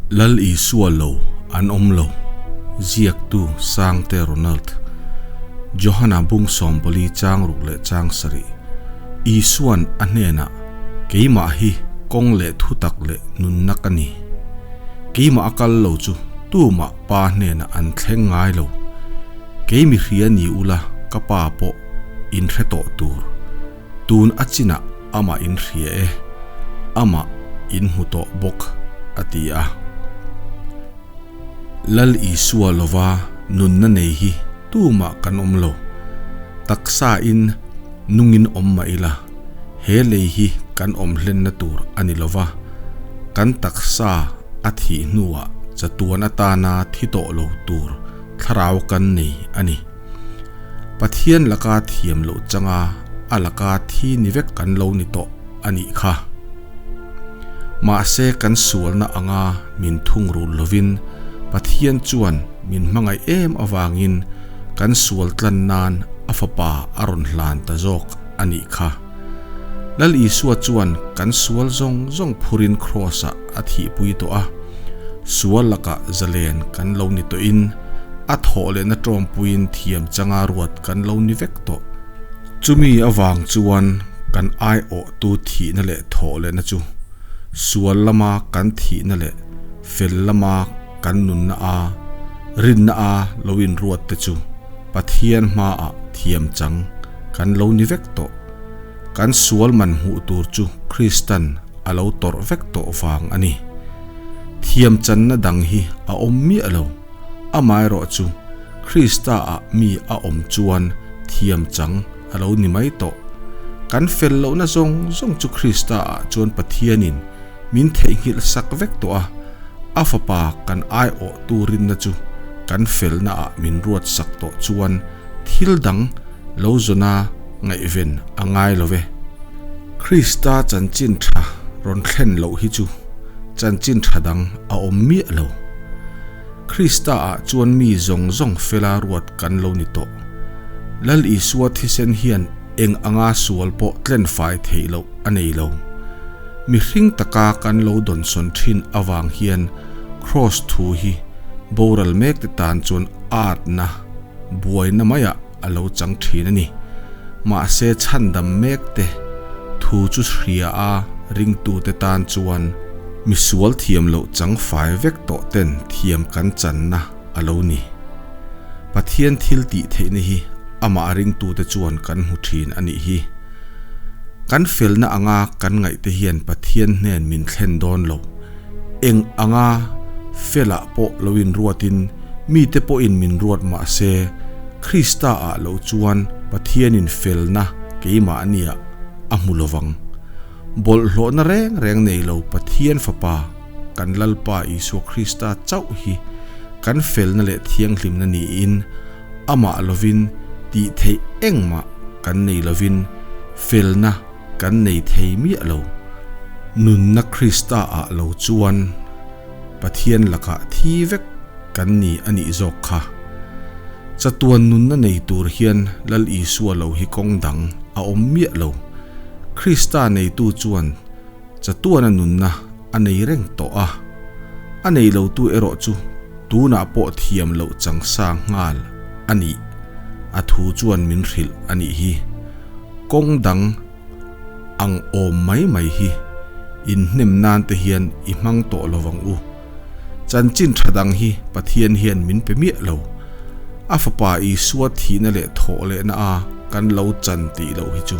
Lal Isua lo an awm lo, ziaktu Sangte Ronald, Johana bung sawmpali chang ruk leh chang sarih, Isua'n a hnenah, Keimah hi kawng leh thutak leh nunna ka ni. Keimah a kal lo chu tumah Pa hnenah an thleng ngai lo. Kei mi hria ni ula ka Pa pawh in hre tawh tur. Tun a chinah amah in hria e, amah in hmu tawh bawk, a ti a. Lal Isua lova nunna nei hi tumah kan awm lo. Taksa in nungin awm mah ila, he lei hi kan awm hlenna tur a ni lova, kan taksa a thih hnuah chatuan atana thi tawh lo tur thlarau kan nei a ni. Pathian laka thiam loh changa a laka thi ni vek kan lo ni tawh a nih kha. Mahse kan sualna anga min thungrul lovin Pathian chuan min hmangaih em avangin kan sual tlan nan a fapa a rawn hlan ta zawk a nih kha. Lal Isua chuan kan sual zawng zawng phurin Kraws-ah a thihpui tawh a, sual lakah zalen kan lo ni tawhin a thawh lehna tawmpuiin thiam changa ruat kan lo ni vek tawh. Chumi avang chuan kan aiawhtu thihna leh thawh lehna chu sual lama kan thihna leh fel lama kan nunna a rinna a lo inruat te chu Pathian hmaah thiam chang kan lo ni vek tawh. Kan sual man hmuh tur chu Kristan a lo tawrh vek tawh vang a ni. Thiam channa dang hi a awm miah lo. Amaherawh chu Krista-ah mi a awm chuan thiam chang a lo ni mai tawh. Kan fel lohna zawng zawng chu Krista-ah chuan Pathianin min theihnghilh sak vek tawh a, a Fapa kan aiawh turinna chu kan felnaah min ruat sak tawh chuan thil dang lo zawna ngaihven a ngai lo ve. Krista chanchin tha rawn thlen loh hi chu chanchin tha dang a awm miah lo. Krista-ah chuan mi zawng zawng fela ruat kan lo ni tawh. Lal Isua thisen hian eng anga sual pawh tlenfai theih loh a nei lo. Mihring taka kan lo dawnsawn thin avang hian Kraws thu hi boral mekte tan chuan atna buaina maiah a lo chang thin a ni. Mahse chhandam mekte thu chu hria a ringtute tan chuan misual thiam loh chang fai vek tawh ten thiam kan channa a lo ni. Pathian thil tih theihna hi amah ringtute chuan kan hmu thin a nih hi. Kan felna anga kan ngaihte hian Pathian hnen min thlen dawn lo. Eng anga felah pawh lo inruatin mite pawhin min ruat mah se, Krista-ah lo chuan Pathianin felna keimahniah a hmu lovang. Bawlhhlawhna reng reng nei lo Pathian Fapa kan Lalpa Isua Krista chauh hi kan felna leh thianghlimna niin amah lovin tih theih engmah kan nei lovin felna kan nei thei miah lo. Nunna Krista-ah lo chuan Pathian lakah thi vek kan ni a nih zawk kha. Chatuan nunna nei tur hian Lal Isua lo hi kawng dang a awm miah lo. Krista neitu chuan chatuana nunna a nei reng tawh a, a nei lotu erawh chu tunah pawh thiam loh chang sa nghal a nih a thu chuan min hrilh a nih hi. Kawng dang ang awm mai mai hi inhnem nan te hian i hmang tawh lo vang u. Chanchin tha dang hi Pathian hian min pe miah lo. A Fapa Isua thihna leh thawh lehna a kan lo chan tih loh hi chu.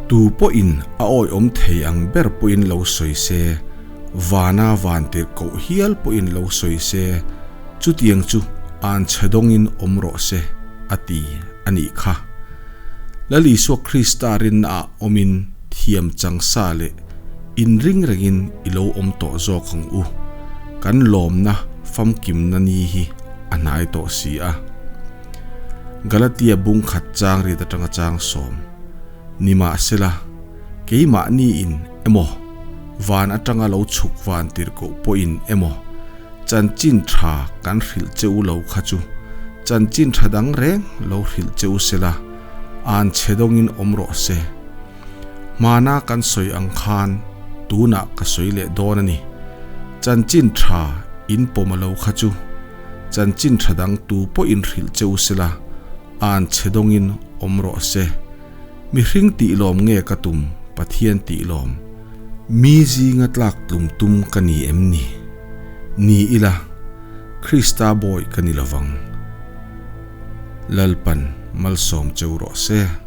Tu pawhin a awihawm thei ang ber pawhin lo sawi se, vana van tirh koh hial pawhin lo sawi se, chutiang chu an chhe dawngin awm rawh se, a ti a nih kha. Lal Isua Krista rinna ah awmin thiam chang sa leh inring rengin i lo awm tawh zawk ang u. Kan lawmna famkimna ni hi a hnai tawh si a. Galatia bung khat chang riat atanga chang sawm Nimahsela, keimahni in emaw, van atanga lo chhuk van tirhkoh pawhin emaw, chanchin tha kan hrilh che u lo kha chu chanchin tha dang reng lo hrilh che u sela, an chhe dawngin awm rawh se. Hmana kan sawi ang khan tunah ka sawi leh dawn a ni. Chanchin tha in pawm a lo kha chu chanchin tha dang tu pawh in hrilh che u sela, an chhe dawngin awm rawh se. Mihring tih lawm nge ka tum, Pathian tih lawm? Mi zinga tlak tlum tum ka ni em ni? Ni ila, Krista bawi ka ni lovang. Lalpan malsawm cheu rawh se.